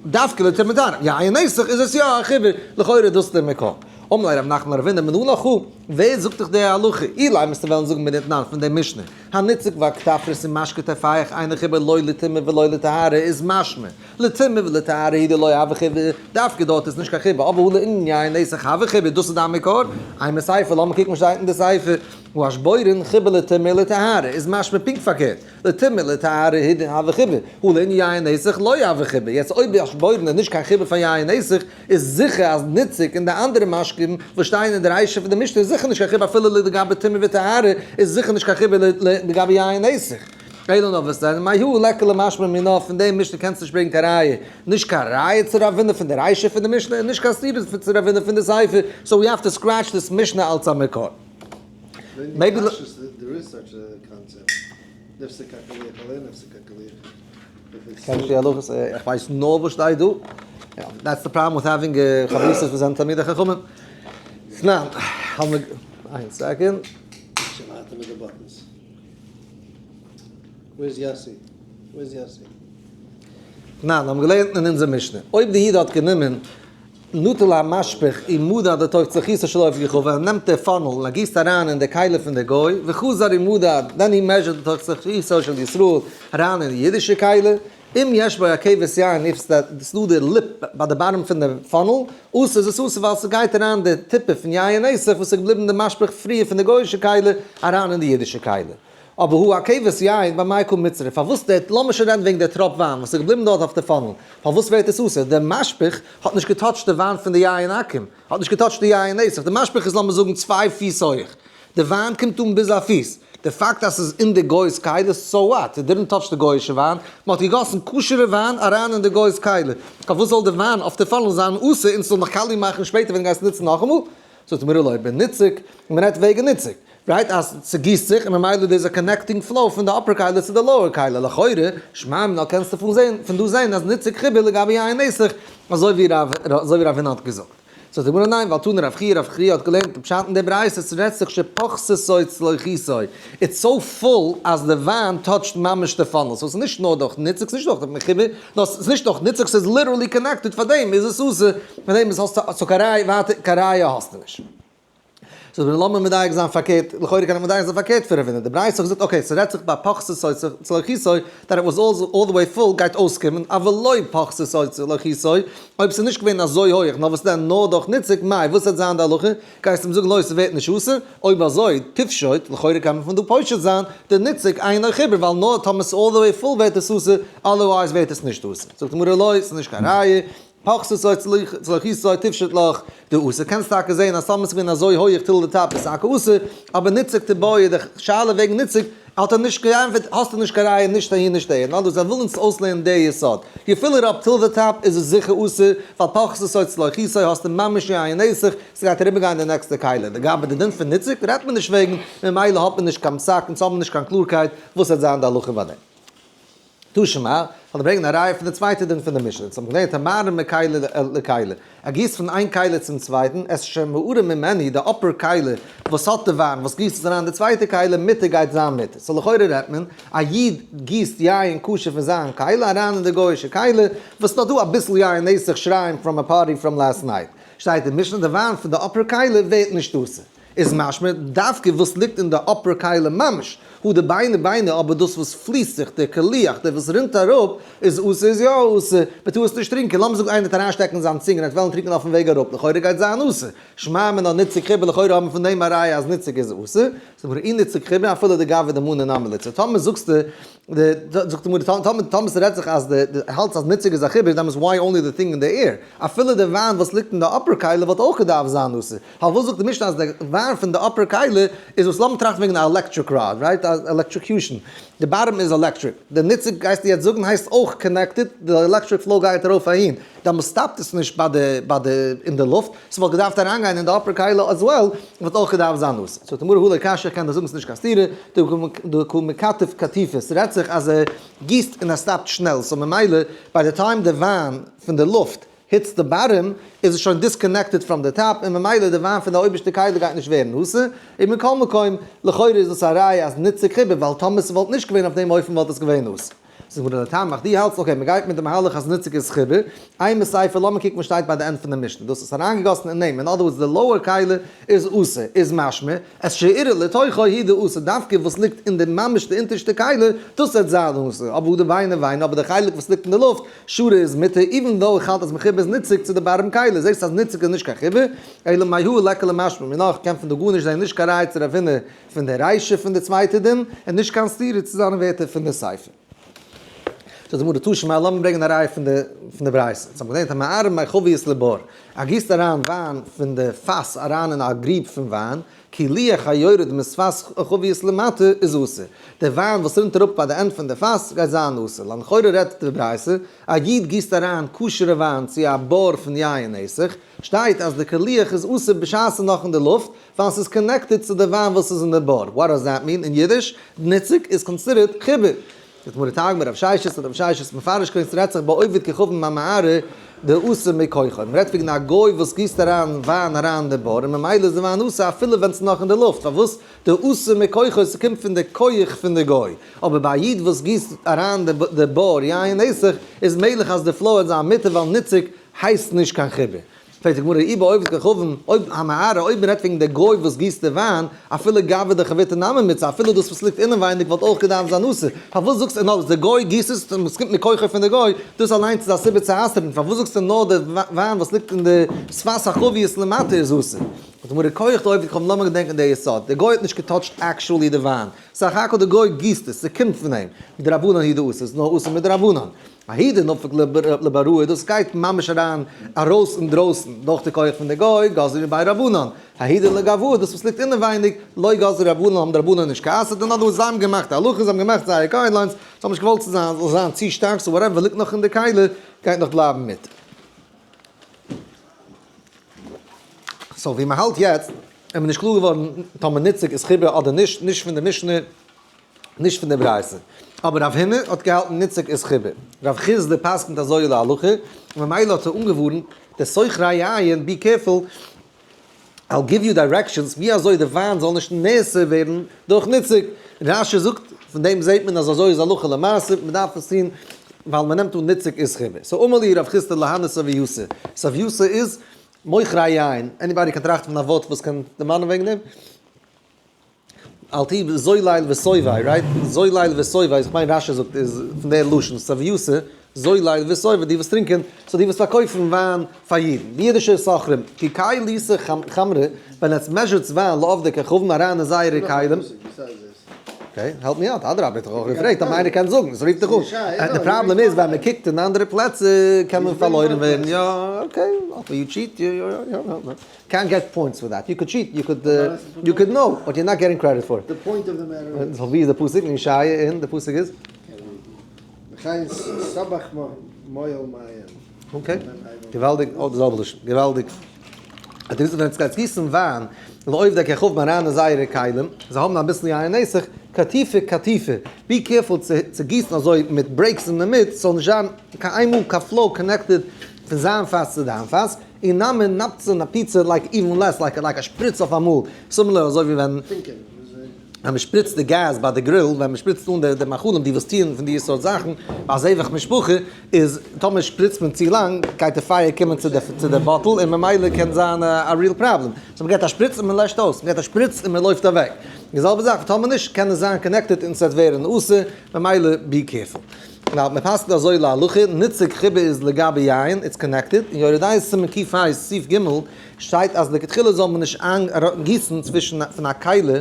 דווקא לטומאה ולטהרה, יין נסך איז עס יא א חיבור, לכאורה דאס איז די מקור. אמר ליה רב נחמן לרב הונא מנא לך, ווער זאגט דיך די הלכה? אילימא וועסטו וועלן זאגן מדתנן פון די משנה, הניצוק והקטפרס ומשקה טופח אינו חיבור לא לטומאה ולא לטהרה איז משמע, לטומאה ולטהרה הוא דלא הוי חיבור, דווקא דארט איז נישט קיין חיבור, אבער הא לענין יין נסך הוי חיבור, דאס איז דיין מקור? אימא סיפא, לאמיר קוקן וואס שטייט אין די סיפא, והאשבורין חיבור לטומאה ולטהרה איז משמע פונקט פארקערט, לטומאה ולטהרה הוא דהוי חיבור, הא לענין יין נסך לא הוי חיבור, יעצט אויב די אשבורין איז נישט קיין חיבור פאר יין נסך, איז זיכער אז ניצוק און די אנדערע משקים וואס שטייען אין די רישא פון די משנה איז זיכער נישט קיין חיבור אפילו לגבי טומאה וטהרה איז זיכער נישט קיין חיבור לגבי יין נסך. אלא נאר וואס דען מהא ליכא למשמע מינה פון די משנה קענסטו נישט ברענגען קיין ראיה, נישט קיין ראיה צו רב הונא פון די רישא פון די משנה און נישט קיין סתירה צו רב הונא פון די סיפא, so we have to scratch this משנה אלץ א מקור. Maybe there is such a concept. נפסק הקליח עליה נפסק הקליח. קען נישט די הלכות, איך ווייס נאר וואס שטייט דא. That's the problem with having חברותות וואס זענען תלמידי חכמים. תנן, האבן מיר, איין second. שמעתם מיט די buttons. Where's יאסי? Where's יאסי? תנן, האבן געלערנט אין אונזער משנה. אויב די איד האט גענומען נטל המשפך ומדד לתוך צלוחית של עובד כוכבים, ער נעמט די funnel און ער גיסט אריין אין די כלי פון די גוי, וחזר ומדד, then he measured לתוך צלוחית של ישראל, אריין אין די אידישע כלי. אם יש בו עקבת יין if ס'איז דא די lip ביי די bottom פון די funnel, אסור איז עס אסור ווייל ס'גייט אריין די טיפה פון יין נסך וואס איז געבליבן די משפך פריער פון די גוי'אישע כלי אריין אין די אידישע כלי. אבער הא עקבת יין במאי קא מיצטרף, פארוואס די, לאמיר שוין רעדן וועגן די טראפ וויין וואס איז געבליבן דארט אויף די funnel, פארוואס ווערט עס אסור? די משפך האט נישט געטאטשט די וויין פון די יין עכו"ם, האט נישט געטאטשט די יין נסך, די משפך איז לאמיר זאגן צוויי פיס הויעך, די וויין קומט אן ביז א פיס, די פאקט אז ס'איז אין די גוי'ס כלי, so what, it didn't touch די גוי'אישע וויין, מ'האט געגאסן כשר'ע וויין אריין אין די גוי'ס כלי, פארוואס זאל די וויין אויף די funnel זיין אסור און ס'זאל נאך קאליע מאכן שפעטער ווען דו גייסט נוצן נאכאמאל? זאגט די גמרא לא בניצוק, מ'רעדט וועגן ניצוק, right אז ס'גיסט זיך און ממילא דאס איז א connecting flow פון די upper כלי צו די lower כלי, לכאורה, שמע מינה קענסטו פון זען פון דא זען אז ניצוק חיבור לגבי יין נסך, אזוי ווי רב אזוי ווי רב הונא האט געזאגט. זאגט די גמרא ניין, ווייל תנא רב חייא, רב חייא האט געלערנט די פשט אין די ברייתא, ס'רעדט זיך שפחתתו צלוחיתו, it's so full אז די וויין טאטשט ממש די funnel, so ס'איז נישט נאר דורך ניצוק, ס'איז נישט דורך מחובר, נאר ס'איז נישט דורך ניצוק, ס'איז literally connected, פארדעם איז עס אסור, פארדעם איז האסטו, so קיין ראיה ווייטער, קיין ראיה האסטו נישט. so לאמיר מדייק זיין פארקערט, לכאורה קען איך מדייק זיין פארקערט פון רב הונא, די ברייתא האט געזאגט okay ס'רעדט זיך ביי פחתתו צלוחיתו, that it was all the way full גייט אויסקומען, אבל לא פחתתו צלוחיתו, אויב ס'איז נישט געווען אזוי הויעך, נאר וואס דען נאר דורך ניצוק, מאי וואס וועט זיין די הלכה? גייסט אים זאגן לא ס'ווערט נישט אסור? אויב אזוי, תפשוט, לכאורה קען מען פון דא פושט זיין, די ניצוק אינו חיבור, ווייל נאר טאמער ס'איז all the way full ווערט עס אסור, otherwise ווערט עס נישט אסור. זאגט די גמרא לא, ס'איז נישט קיין ראיה, פחתתו צלוחיתו תפשוט לך דאסור, קענסט טאקע זען אז טאמער ס'איז געווען אזוי הויעך till the top איז טאקע אסור, אבער ניצוק תיבעי, די שאלה וועגן ניצוק האט ער נישט געענטפערט, האסטו נישט קיין ראיה נישט אהין נישט אהער, נאר דאס זיי ווילן אונז אויסלערנען די יסוד, you fill it up till the top איז עס זיכער אסור, ווייל פחתתו צלוחיתו האסטו ממש יין נסך, ס'גייט אריבערגיין די נעקסטע כלי, לגבי די דין פון ניצוק רעדט מען נישט וועגן, ממילא האט מען נישט קיין פסק אונז האבן נישט קיין קלארקייט וואס וועט זיין די הלכה ביי דעם. תא שמע, כ'וועל ברענגען א ראיה פון די צווייטע דין פון די משנה, אונז האבן געלערנט המערה מכלי לכלי, ער גיסט פון איין כלי צום צווייטן, את שמעורה ממנו, די upper כלי וואס האט די וויין וואס גיסט עס אריין אין די צווייטע כלי, מותר גייט זיין מותר. so לכאורה רעדט מען, א איד גיסט יין כשר פון זיין כלי אריין אין די גוי'אישע כלי, וואס נאך דא אביסל יין נסך שיריים from a party from last night. שטייט אין משנה די וויין פון די upper כלי ווערט נישט אסור. איז משמע דווקא וואס ליגט אין די upper כלי ממש, הא דביני ביני אבער דאס וואס פליסט זיך, דער קליח, דער וואס רינט אראפ, איז אסור איז יא אסור, מען טאר עס נישט טרינקען, לאמיר זאגן איינער וועט אריינשטעקן זיין צונג און ער וועט וועלן טרינקען אויפן וועג אראפ, לכאורה גייט זיין אסור, שמע מינה ניצוק חיבור לכאורה האבן פון דעם א ראיה אז ניצוק איז אסור, זאגט גמרא אי ניצוק חיבור אפילו דגבי דמנא נמי ליתסר, טאמער זאגסטו די זאגט די גמרא טאמער טאמער ס'רעדט זיך אז די האלטסט אז ניצוק איז א חיבור דעמאלטס why only the thing in the air, אפילו די וויין וואס ליגט אין די upper כלי וואלט אויך געדארפט זיין אסור. פארוואס זאגט די משנה אז די וויין פון די upper כלי איז וואס לאמיר טראכטן וועגן א electric rod right א electrocution די bottom איז עלעקטריק די ניצוק גייסטו יעצט זאגן הייסט אויך connected די electric flow גייט ארויף אהין דעמאלס סטאפט עס נישט ביי די ביי די אין די לופט ס'וואלט געדארפט אריינגיין אין די upper כלי as well וואלט אויך געדארפט זיין אסור זאגט די גמרא הא לא קשיא איך קען דיר זאגן ס'נישט קיין סתירה דקא מכתף כתיפי ס'רעדט זיך אז ער גיסט און ער סטאפט שנעל so ממילא by the time די וויין פון די לופט hits די bottom איז עס שוין disconnected from די top און ממילא די וויין פון די אויבערשטע כלי גייט נישט ווערן אסור, און מכל מקום לכאורה איז דאס א ראיה אז ניצוק חיבור ווייל טאמער ס'וואלט נישט געווען אויף דעם אופן וואלט עס געווען אסור. זאגט גמרא לטעמיך דו האלטסט okay מ'גייט מיט די מהלך אז ניצוק איז חיבור, אימא סיפא לאמיר קוקן וואס שטייט ביי די end פון די משנה דאס איז אריינגעגאסן אין דעם in other words די lower כלי איז אסור איז משמע את שאירע לתוכו הוא דאסור דווקא וואס ליגט אין די ממש די אונטערשטע כלי דאס וועט זיין אסור אבער הא דביני ביני אבער די חלק וואס ליגט אין די לופט שרי איז מותר, even though איך האלט אז מחובר איז ניצוק צו די bottom כלי, זעסט אז ניצוק איז נישט קיין חיבור, אלא מאי הא ליכא למשמע מינה, כ'קען פון דא גארנישט זען נישט קיין ראיה צו רב הונא פון די רישא פון די צווייטע דין, און נישט קיין סתירה צו זיינע ווערטער פון די סיפא. זאגט די גמרא תא שמע, לאמיר ברענגען א ראיה פון די פון די ברייתא, אונז האבן געלערנט המערה מחבית לבור, ער גיסט אריין וויין פון די פאס אריין אין א גריב פון וויין, קילוח היורד משפת חבית למטה איז אסור. די וויין וואס רינט אראפ ביי די end פון די פאס גייט זיין אסור. לכאורה רעדט די ברייתא, א איד גיסט אריין כשר'ע וויין צו א בור פון יין נסך, שטייט אז די קילוח איז אסור בשעת ס'איז נאך אין די לופט, ווייל ס'איז connected צו די וויין וואס איז אין די בור. What does that mean אין אידיש? ניצוק איז considered חיבור. זאגט גמרא תרגמא רב ששת האט רב ששת מפרש געווען ס'רעדט זיך בעובד כוכבים המערה דאסור מכוחו, מ'רעדט וועגן א גוי וואס גיסט אריין וויין אריין אין די בור און ממילא איז די וויין אסור אפילו ווען ס'איז נאך אין די לופט, פארוואס דאסור מכוחו ס'קומט פון די כח פון די גוי, אבער ביי א איד וואס גיסט אריין די בור יין נסך איז מעגליך אז די flow וועט זיין מותר ווייל ניצוק הייסט נישט קיין חיבור. פרעגט די גמרא אי בעובד כוכבים, אויב המערה, אויב מ'רעדט וועגן דער גוי וואס גיסט די וויין, אפילו גבי דחביתא נמי מצוה, אפילו דאס וואס ליגט אינעווייניג וואלט אויך געדארפט זיין אסור, פארוואס זאגסטו נאר אז דער גוי גיסט עס און עס קומט מכוחו פון דער גוי, דאס אליינס איז א סיבה צו אסר'ן, פארוואס זאגסטו נאר די וויין וואס ליגט אין די שפת החבית למטה איז אסור? זאגט די גמרא כח דעובד כוכבים, לאמיר געדענקען דער יסוד, דער גוי האט נישט געטאטשט actually די וויין, סך הכל דער גוי גיסט עס, ס'קומט פון אים, מדרבנן הוא דאסור, ס'איז נאר אסור מדרבנן. ההיא דנפק לברא, דאס גייט ממש אריין ארויס אינדרויסן דורך די כח פון די גוי, גזרו ביה רבנן. ההיא דלגואי, דאס וואס ליגט אינעווייניג, לא גזרו רבנן, האבן די רבנן נישט גע'אסר'ט, און אדער זיי האבן געמאכט די הלכה, זיי האבן געמאכט זייער guidelines, זיי האבן נישט געוואלט ס'זאל זיין זאל זיין צו שטארק, so whatever ליגט נאך אין די כלי גייט נאך בלייבן מיט. so ווי מ'האלט יעצט איז מען נישט קלאר געווארן טאמער ניצוק איז חיבה אדער נישט, נישט פון די משנה, נישט פון די ברייתא. אבער רב הונא האט געהאלטן ניצוק איז חיבה. רב חסדא פסק'נט אזוי להלכה, און ממילא האט ער אנגעווארנט די סוחרי יין, be careful, I'll give you directions ווי אזוי די וויין זאל נישט נאסר ווערן דורך ניצוק. רש"י זאגט, פון דעם זעט מען אז אזוי איז הלכה למעשה, מען דארף עס טון ווייל מען נעמט אן ניצוק איז חיבה. so אמר להו רב חסדא להנהו סביותא. סביותא איז מוכרי יין. anybody קען טראכטן פון א ווארט וואס קען דערמאנען וועגן דעם? אל תהי זולל וסובאי, right? זולל וסובאי, איך מיין רש"י זאגט איז פון דער לשון, סביותא, זולל וסובאי, די וואס טרינקען, so די וואס פארקויפן וויין פאר אידן, די אידישע סוחרים, כי קאי ליסא חמרא, ווען עטס measure טס וויין לעובדי כוכבים אריין אין זייערע כלים. okay, help me out, אדרבה, איך האב אויך געפרעגט אויב איינער קען זאגן, עס רופט דיך אן. די פראבלעם איז ווען מען קוקט אין אנדערע פלעצער קען מען פארלוירן ווערן, יא, okay, אבער you cheat, יא יא יא יא. קענט get points for that, you could cheat, you could you could know, but you're not getting credit for it. The point of the matter. so ווי איז די פסוק אין ישעיה אין די פסוק איז? וכן סבך מוהל מים. okay, געוואלדיג, אוי די זעלבע לשון, געוואלדיג. אז די ווען עס גייט גיסן וויין, לעובדי כוכבים אריין אין זייערע כלים, זיי האבן אביסל יין נסך, קטיפה קטיפה, be careful צו גיסן אזוי מיט breaks אינדערמיט, ס'זאל נישט זיין קיין איינמאל קיין flow connected פון זיין פאס צו דיין פאס, און נאמען נאפצע נאפיצע like even less like like א שפריץ אויף אמאל, similar אזוי ווי ווען ווען מ'שפריצט די געז ביי די grill, ווען מ'שפריצט אן די מאכלים די וואס טוען פון די סארט זאכן, ביי א זבח משפחה, איז טאמער שפריצט מען צו לאנג גייט די פייער קומען צו די צו די bottle און ממילא קען זיין א real problem, so מ'געט א שפריץ און מ'לעשט אויס, מ'געט א שפריץ און מ'לויפט אוועק, די זעלבע זאך טאמער נישט קען עס זיין connected און ס'וועט ווערן אסור, ממילא be careful. ווייל מען פסק'נט אזוי להלכה, ניצוק חיבה איז לגבי יין, it's connected, אין יורה דעה סימן ק"ה סעיף ג' שטייט אז לכתחילה זאל מען נישט איינגיסן צווישן פון א כלי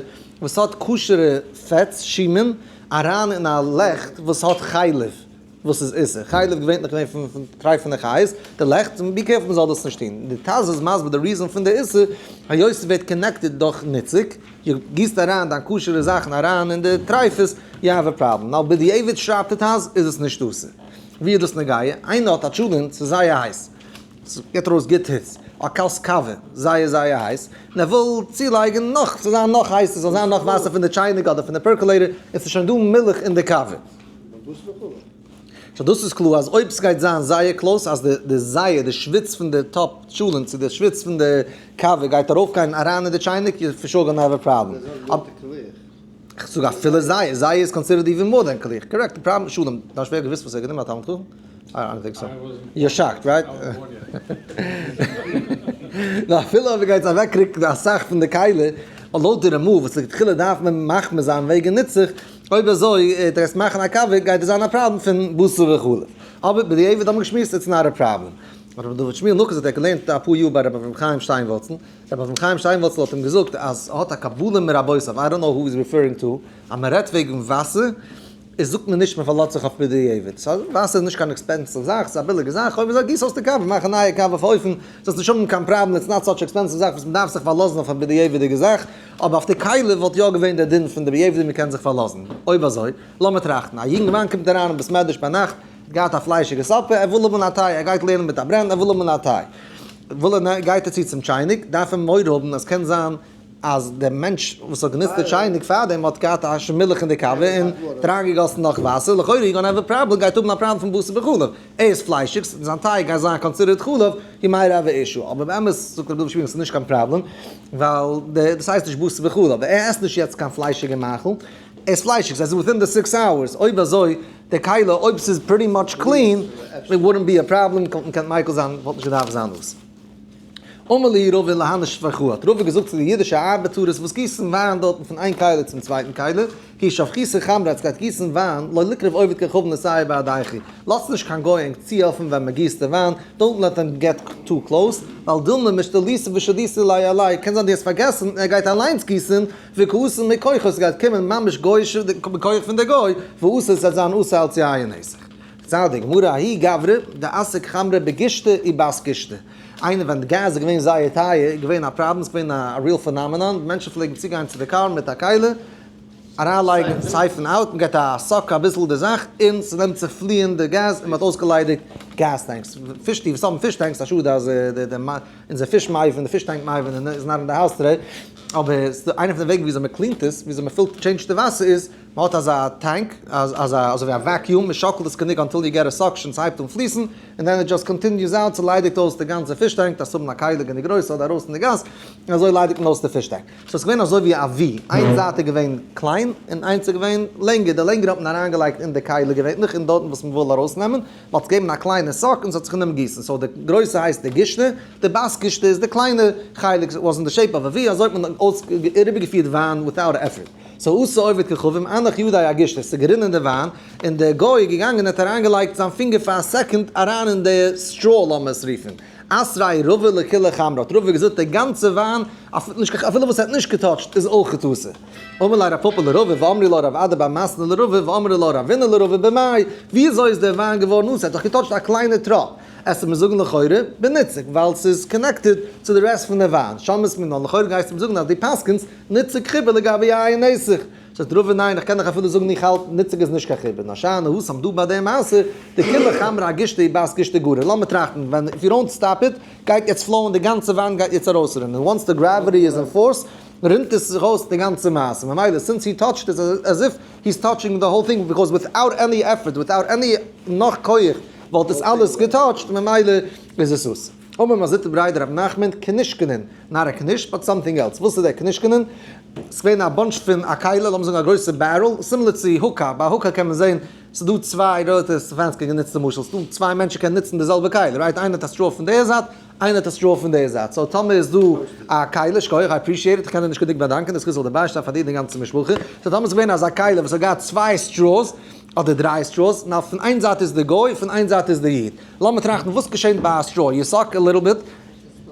וואס האט כשר'ע פעטס, שומן, אריין אין א לעכט וואס האט חלב, וואס איז איסור, חלב געווענליך געווען פון טרייפענע חיות, די לעכט, be careful מען זאל דאס נישט טון, די טז איז מסביר די reason פון די איסור, היות ס'ווערט connected דורך ניצוק. דו גיסט אריין דיין כשר'ע זאכן אריין אין די טרייפות, you have a problem. נאר בדיעבד שרייבט די טז איז עס נישט אסור. ווי איז דאס נוגע? איינער האט א טשולענט, ס'איז זייער הייס, ס'געט ארויס גוט היץ, א כוס קאווע, זייער זייער הייס, און ער וויל צולייגן נאך, ס'זאל זיין נאך הייסער, ס'זאל זיין נאך וואסער פון די טשייניק אדער פון די percolator, און ס'איז שוין דא מילך אין די קאווע. so דאס איז קלאר אז אויב סגייט זיין זייער close אז די זייער די שוויץ פון די טאפ טשולענט צו די שוויץ פון די קאווע גייט ארויפגיין אריין אין די טשייניק you're for sure gonna have a problem. איך זאג אפילו זייער, זייער איז considered even more than קליח, correct, די פראבלעם שלום, דיין שווער האט געוויסט וואס ער האט גענומען א תלמיד חכם? I don't think so. You're shocked, right? נאר אפילו אויב גייט עס אוועקרוקן אסאך פון די כלי, לויט די רמ"א וואס לכתחילה דארף מען מחמיר זיין וועגן נצח, אויב אזוי דו גייסט מאכן א קאווע גייט דאס זיין א פראבלעם פון בשר וחלב. אבער בדיעבד האט מען געשמועסט it's not a problem. רבי דוד שמואל נאקעס האט ער געלערנט אפאר יאר ביי רבי אברהם חיים שטיינווארצל. רבי אברהם חיים שטיינווארצל האט אים געזאגט אז ער האט א קבלה מרבותיו, I don't know who he's referring to, אז מען רעדט וועגן וואסער איז זאגט מען נישט מען פארלאזט זיך אויף בדיעבד. סא וואסער איז נישט קיין expensive זאך, ס'איז א ביליגע זאך, אויב אזוי גיס אויס די קאווע, מאך א נייע קאווע אויף אויפן, זאלסט נישט האבן קיין פראבלעם, it's not such expensive זאך וואס מען דארף זיך פארלאזן אויף א בדיעבד'יגע זאך. אבער אויף די כלי וואלט יא געווען דער דין פון די בדיעבד מען קען זיך פארלאזן. אויב אזוי, לאמיר טראכטן, א יונגערמאן קומט אריין אין בית מדרש ביינאכט, האט געהאט א פליישיגע סאפער, ער וויל האבן א טיי, ער גייט לערנען מיט א ברען, ער וויל האבן א טיי. וויל ער, גייט ער צו צום טשייניק, דארף ער מורא האבן אז קען זיין אז דער מענטש וואס האט גענוצט די טשייניק פארדעם האט געהאט א שמילך אין די קאווע און האט אריינגעגאסן נאך וואסער, לכאורה you gonna have a problem, גייט האבן א פראבלעם פון בשר בחלב. ער איז פליישיג, זיין טיי גייט זיין considered חלב, he might have a issue, אבער באמת זאגט רבי דוד שפירא ס'איז נישט קיין פראבלעם, ווייל די דאס הייסט נישט בשר בחלב, ער עסט נישט יעצט קיין פליישיגע מאכל, ער איז פליישיג, ס'הייסט within the six hours, אויב אזוי די כלי אויב ס'איז pretty much clean, it wouldn't be a problem, קען מיקל זיין, וואלט נישט געדארפט זיין דאס. אמר להו רבא להנש שפרכוה, האט רבא געזאגט צו די אידישע ארבעטארעס וואס גיסן וויין דארטן פון איין כלי צום צווייטן כלי, כי שפכיתו חמרא, עטס גייט גיסן וויין, לא ליקרב עובד כוכבים לסייע בידייכו, לאזט נישט קיין גוי ענק צוהעלפן ווען מען גיסט די וויין, don't let them get too close, ווייל דילמא משתליתא ושדיתא ליה עליה, קען זיין דו האסט פארגעסן און ער גייט אליינס גיסן, וקאתי מכוחו, ס'גייט קומען ממש גוי'אישע כח פון די גוי, ואתי ס'וועט זיין אסור אלץ יין נסך. פארציילט די גמרא, ההוא גברא דאסיק חמרא בגישתא ובת גישתא. איינער ווען די געז איז געווען זייער טייער איז געווען א פראבלעם, ס'איז געווען א real phenomenon, מענטשן פלעגן צוגיין צו די קאר מיט א כלי, אריינלייגן, siphon out, מ'געט א suck אביסל די זאך און ס'נעמט זיך פליען די געז און מ'האט אויסגעליידיגט gas tanks, fish די וואס האבן fish tanks, א שאד אז די אונזער fish מבין, די fish tank מבין איז not in the house today, אבער איינע פון די וועגן וויאזוי מ'קלינט עס, וויאזוי מ'פילט change ט די וואסער איז, מען האט אזא tank, אזא אזוי ווי א vacuum, מען שאקלט עס גענוג until you get a suction, ס'הייבט אן פליסן, און then it just continues out, ס'ליידיגט אויס די גאנצע fish tank, דארפסט האבן א כלי גענוג גרויס אדער ארויס אין די גאס, און אזוי ליידיגט מען אויס די fish tank. so ס'איז געווען אזוי ווי א V, איין זייט איז געווען קליין, און איינס איז געווען לענגער, די לענגערע האט מען אריינגעלייגט אין די כלי געווענליך, און דארטן וואס מען וויל ארויסנעמען, מען האט געגעבן א קליינע suck און ס'האט זיך גענומען גיסן, so די גרויסע הייסט די גישתא, די בת גישתא איז די קליינע חלק, was in the shape of a V, אזוי האט מען אריבערגעפירט וויין without effort. so אתא עובד כוכבים אנח ידיה אגישתא, ס'איז גערינען די וויין, און דער גוי איז געגאנגען און האט אריינגעלייגט זיין פינגער פאר א second אריין אין די straw לאמיר עס רופן, אתריה רבא לכולה חמרא, האט רבא געזאגט די גאנצע וויין, אפילו וואס ער האט נישט געטאטשט איז אויך אסור. אמר ליה רב פפא לרבא ואמרי לה רב אדא בר מתנא לרבא ואמרי לה רבינא לרבא במאי, וויאזוי איז דער וויין געווארן אסור? ער האט דאך געטאטשט א קליינע טראפ. עס מיר זאגן לכאורה בניצוק ווייל ס'איז connected צו די רעסט פון די וויין, שמעת מינה לכאורה גייסטו מיר זאגן אז דו פסק'נסט ניצוק חיבור לגבי יין נסך. זאגט רבא ניין איך קען דיך אפילו זאגן איך האלט ניצוק איז נישט קיין חיבור נאר שאני התם דא ביי די מעשה דכולה חמרא אגישתא ובת גישתא גריר לאמיר טראכטן ווען if you don't stop it גייט יעצט flow ען די גאנצע וויין גייט יעצט ארויסרינען און once די gravity איז אין force רינט עס זיך אויס די גאנצע מעשה ממילא since he touched it as if he's touching the whole thing because without any effort without any נאך כח וואלט עס אלעס געטאטשט ממילא איז עס אסור. אמר מר זוטרא בריה דרב נחמן כנישקנין, not a קניש but something else, וואס איז דער כנישקנין? ס'איז געווען א bunch פון א כלי, לאמיר זאגן א גרויסע barrel, similar צו hookah, ביי hookah קען מען זען ס'איז דא צוויי רויטע סטעפאנסקי גענוצטע משל, ס'איז דא צוויי מענטשן קענען נוצן די זעלבע כלי, right? איינער האט א straw פון דער זייט, איינער האט א straw פון דער זייט, so טאמער איז דא א כלי, שכוח, I appreciate it, איך קען דיר נישט גענוג באדאנקען, די זכות זאל דיר ביישטיין פאר דיר און די גאנצע משפחה, so טאמער איז געווען אזא כלי וואס האט געהאט צוויי straws, אדער דריי straws, נאר פון איין זייט איז די גוי, פון איין זייט איז די איד. לאמיר טראכטן וואס געשענט ביי א straw, you suck a little bit,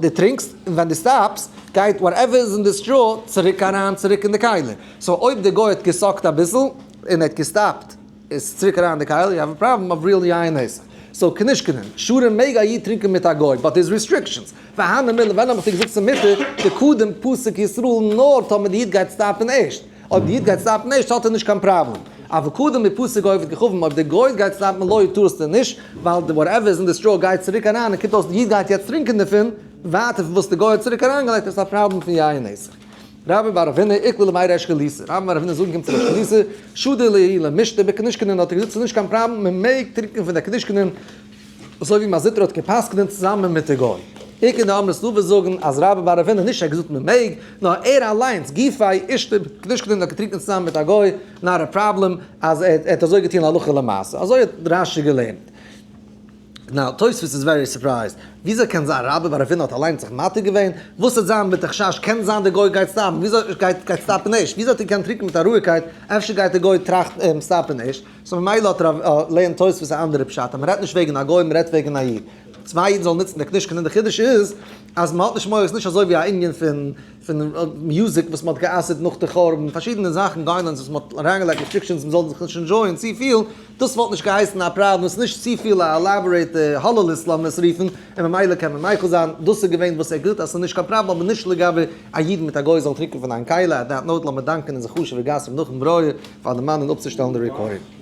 דו טרינקסט, און ווען דו סטאפסט, גייט whatever איז אין די straw צוריק אריין צוריק אין די כלי. so אויב די גוי האט געסאקט אביסל, און ער האט געסטאפט, איז צוריק אריין אין די כלי, you have a problem of real יין נסך. so כנישקנין, שרי מעג א איד טרינקען מיט א גוי, but there's restrictions. והני מילי, ווען האב איך דיר געזאגט ס'איז מותר, דקודם פסיק ישראל נאר טאמער די איד גייט סטאפן ערשט. אויב די איד גייט סטאפן ערשט האט ער נישט קיין פראבלעם. אבל קדם מפסיק עובד כוכבים אויב די גוי גייט סטאפן לא טארסטו נישט, ווייל די whatever איז אין די straw גייט צוריק אריין און קומט אויס די איד גייט יעצט טרינקען דערפון, ווייטער פון וואס די גוי האט צוריק אריינגעלייגט איז א פראבלעם פון יין נסך. רבה בר רב הונא איקלע לבי ריש גלותא, רבה בר רב הונא זאגן קומט צו ריש גלותא, שדי להו למישתי בכנישקנין האט ער געזאגט ס'איז נישט קיין פראבלעם מען מעג טרינקען פון די כנישקנין, אזוי ווי מר זוטרא האט גע'פסק'נט צוזאמען מיט די גוי. איכא דאמרי ס'דא וואס זאגן אז רבה בר רב הונא נישט ער האט געזאגט מען מעג, נאר ער אליינס גופיה אישתי בכנישקנין האט געטרינקען צוזאמען מיט א גוי, not a problem אז ער האט אזוי געטון הלכה למעשה. אזוי האט רש"י געלערנט. now תוספות איז very surprised, וויאזוי קען זיין רבה בר רב הונא האט אליינס זיך מתיר געווען? וואס וועט זיין מיט די חשש? קען זיין די גוי גייט סטאפן, וויאזוי גייט גייט סטאפן ערשט? וויאזוי האט ער געקענט טרינקען מיט א רואיגקייט? אפשר גייט די גוי טראכטן סטאפן ערשט? so ממילא האט רב לערנט תוספות א אנדערע פשט אז מ'רעדט נישט וועגן א גוי מ'רעדט וועגן א איד. צוויי אידן זאלן נוצן די קנישקען און די חידוש איז אז מ'האט נישט מורא ס'איז נישט אזוי ווי א ענין פון פון music וואס מ'האט גע'אסר'ט נאך די חורבן, פארשידענע זאכן guidelines וואס מ'האט אריינגעלייגט restrictions מ'זאל זיך נישט ענדזשויען צופיל, דאס וואלט נישט געהייסן א פראבלעם, ס'איז נישט צופיל א elaborate הוללות לאמיר עס רופן, און ממילא קען מען מיקל זיין, דאס איז געווען וואס ער געזאגט אז ס'איז נישט קיין פראבלעם אבער נישט לגבי א איד מיט א גוי זאלן טרינקען פון איין כלי, at that note לאמיר דאנקען אונזער חשוב'ער גאסט ר' נחום ברויער פאר דערמאנען אפצושטעלן די recording.